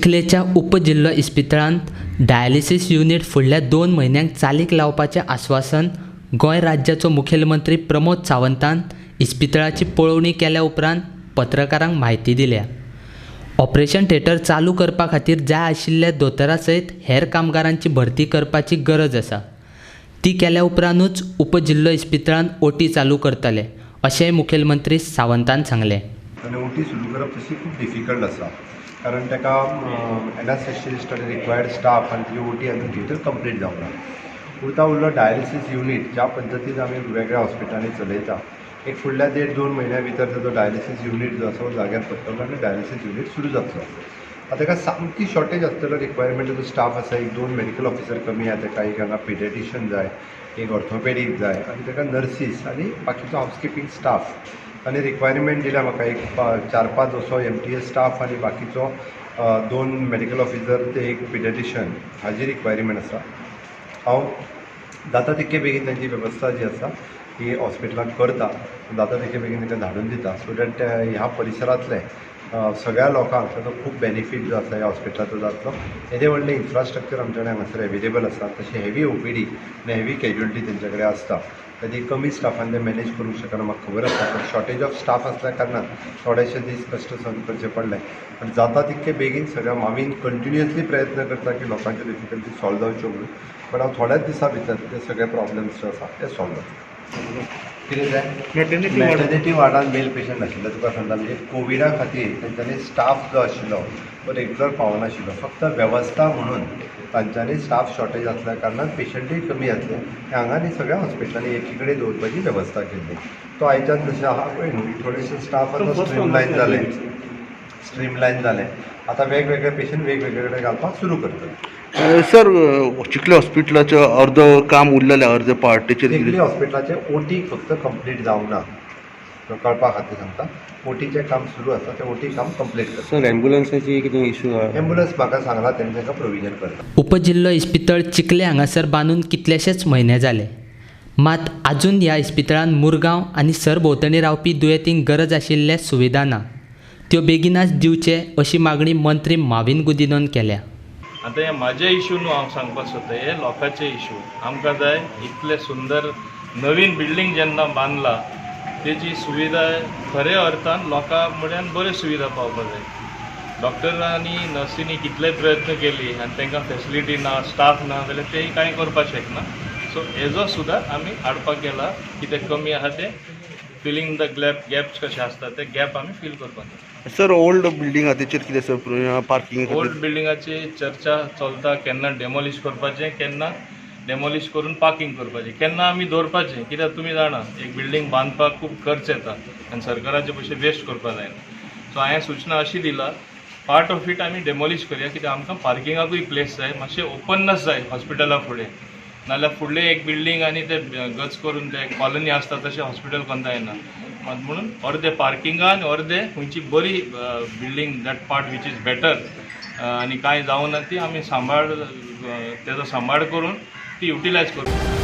चिखलेच्या उपजिल्लो इस्पितळांत dialysis unit फुडल्या 2 म्हयन्यांक चालीक लावपाचें आस्वासन गोंय राज्याचो मुखेलमंत्री प्रमोद सावंतान इस्पितळाची पळोवणी केल्या उपरांत पत्रकारांक म्हायती दिल्या. ऑपरेशन थिएटर चालू करपा खातीर जाय आशिल्ल्या दोतोरा सयत हेर कामगारांची भरती करपाची गरज आसा. ती केल्या उपरांतूच उपजिल्लो इस्पितळांत ओटी चालू करतले अशेंय मुखेलमंत्री सावंतान सांगलें. आनी ओटी सुरू करप तशी खूब डिफिकल्ट आसा, कारण ताका एनास्थेशिस्ट आनी रिक्वायर्ड स्टाफ आनी तिजी ओटी आनी थिएटर कंप्लीट जावंक ना. उरता उरलो डायलिसीस युनीट ज्या पद्दतीन आमी वेगळ्या हॉस्पिटलांनी चलयता, एक फुडल्या 1.5-2 म्हयन्या भितर ताजो डायलिसीस युनीट जो आसा तो जाग्यार पडटलो आनी डायलिसीस युनीट सुरू जातलो. आतां ताका सामकी शॉर्टेज आसतलो रिक्वायरमेंटाचो स्टाफ आसा. एक 2 मेडिकल ऑफिसर कमी आसा ताका, एक हांगा पिडियाट्रिशियन जाय, एक ऑर्थोपेडीक जाय आनी ताका नर्सीस आनी बाकीचो हावसकिपींग स्टाफ. आनी रिक्वायरमेंट दिल्या म्हाका एक 4-5 असो MTS staff आनी बाकीचो 2 मेडिकल ऑफिसर ते एक पिडियाट्रिशियन हाजी रिक्वायरमेंट आसा. हांव जाता तितके बेगीन तांची वेवस्था जी आसा ती हॉस्पिटलांत करता, जाता तितके बेगीन तांकां धाडून दिता, सो that ह्या परिसरांतले सगळ्या लोकांक ताजो खूब बेनिफीट जो आसा ह्या हॉस्पिटलाचो जातलो. येदें व्हडलें इन्फ्रास्ट्रक्चर आमचे कडेन हांगासर एवेलेबल आसा. तशें हेवी OPD आनी हेवी कॅज्युअलिटी तेंचे कडेन आसता. ती कमी स्टाफान ते मॅनेज करूंक शकना म्हाका खबर आसा, पण शॉर्टेज ऑफ स्टाफ आसल्या कारणान थोडेशे दीस कश्ट सहन करचे पडले. पण जाता तितके बेगीन सगळ्या मावीन कंटिन्युअसली प्रयत्न करता की लोकांच्यो डिफिकल्टी सॉल्व जावच्यो म्हणून, बट हांव थोड्याच दिसां भितर ते सगळे प्रॉब्लम्स जे आसा ते सॉल्व जातले. कितें जाय मॅटर्निटी वार्डान मेल पेशंट आशिल्ले तुका सांगता, म्हणजे कोविडा खातीर तेंच्यांनी स्टाफ जो आशिल्लो तो रेगुलर पावनाशिल्लो. फक्त वेवस्था म्हणून तांच्यांनी स्टाफ शॉर्टेज आसल्या कारणान पेशंटूय कमी आसले, हांगा न्ही सगळ्या हॉस्पिटलांनी एकी कडेन दवरपाची वेवस्था केल्ली. तो आयच्यान जशें आहा पळय न्हू, थोडेशे स्टाफ आतां स्ट्रीमलायन जाले, स्ट्रीमलायन जाले. आतां वेगवेगळे पेशंट वेगवेगळे कडेन घालपाक सुरू करतले. सर, चिखले हॉस्पिटलाचें अर्द काम उरलेलें, अर्द पार्ट तेचेर चिखली कितें? हॉस्पिटलाचें ओटी फक्त कंप्लीट जावंक ना, कळपा खातीर सांगता. ओटीचें काम सुरू आसा, तें ओटी काम कंप्लीट करता. सर, एम्बुलन्साची कितें इशू आहा? एम्बुलन्स म्हाका सांगला तेणी, तांकां प्रोविजन करता. उपजिल्लो इस्पितळ चिखले हांगासर बांदून कितलेशेच म्हयने जाले, मात आजून ह्या इस्पितळांत मुरगांव आनी सरभोंवतणी रावपी दुयेंतींक गरज आशिल्ल्या सुविधा ना. त्यो बेगिनाच दिवचे अशी मागणी मंत्री माविन गुदिनोन केल्या. आतां हे म्हाजे इशू न्हू, हांव सांगपाक सोदता हे लोकांचे इशू. आमकां जाय इतले सुंदर नवीन बिल्डींग जेन्ना बांदला तेजी सुविधा खऱ्या अर्थान लोकां म्हळ्यान बऱ्यो सुविधा पावपाक जाय. डॉक्टरांनी नर्सींनी कितले प्रयत्न केली आनी तांकां फेसिलिटी ना, स्टाफ ना जाल्यार तेय कांय करपाक शकना. सो हेजो सुद्दां आमी हाडपाक गेला. कितें कमी आहा तें फिलींग the gaps कशें आसता ते गॅप आमी फील करपाक जाय. सर, ओल्ड बिल्डींग आहा तेचेर कितें सर, पार्किंग? ओल्ड बिल्डिंगाची चर्चा चलता, केन्ना डेमोलिश करपाचें, केन्ना डेमोलिश करून पार्किंग करपाचें, केन्ना आमी दवरपाचें. कित्याक तुमी जाणा, एक बिल्डींग बांदपाक खूब खर्च येता आनी सरकाराचे पयशे वेस्ट करपाक जायना. सो हांवें सुचना अशी दिला, पार्ट ऑफ it आमी डेमोलिश करया, कित्याक आमकां पार्किंगाकूय प्लेस जाय, मातशें ओपननस जाय हॉस्पिटला फुडें. नाल्यार फुडलें एक बिल्डींग आनी ते गच करून ते कॉलनी आसता तशें हॉस्पिटल कोंता येना. मात म्हणून अर्दे पार्किंगा आनी अर्दे खंयची बरी building, that part which is better आनी कांय जावना ती आमी सांबाळ, तेजो सांबाळ करून ती युटिलायज करूं.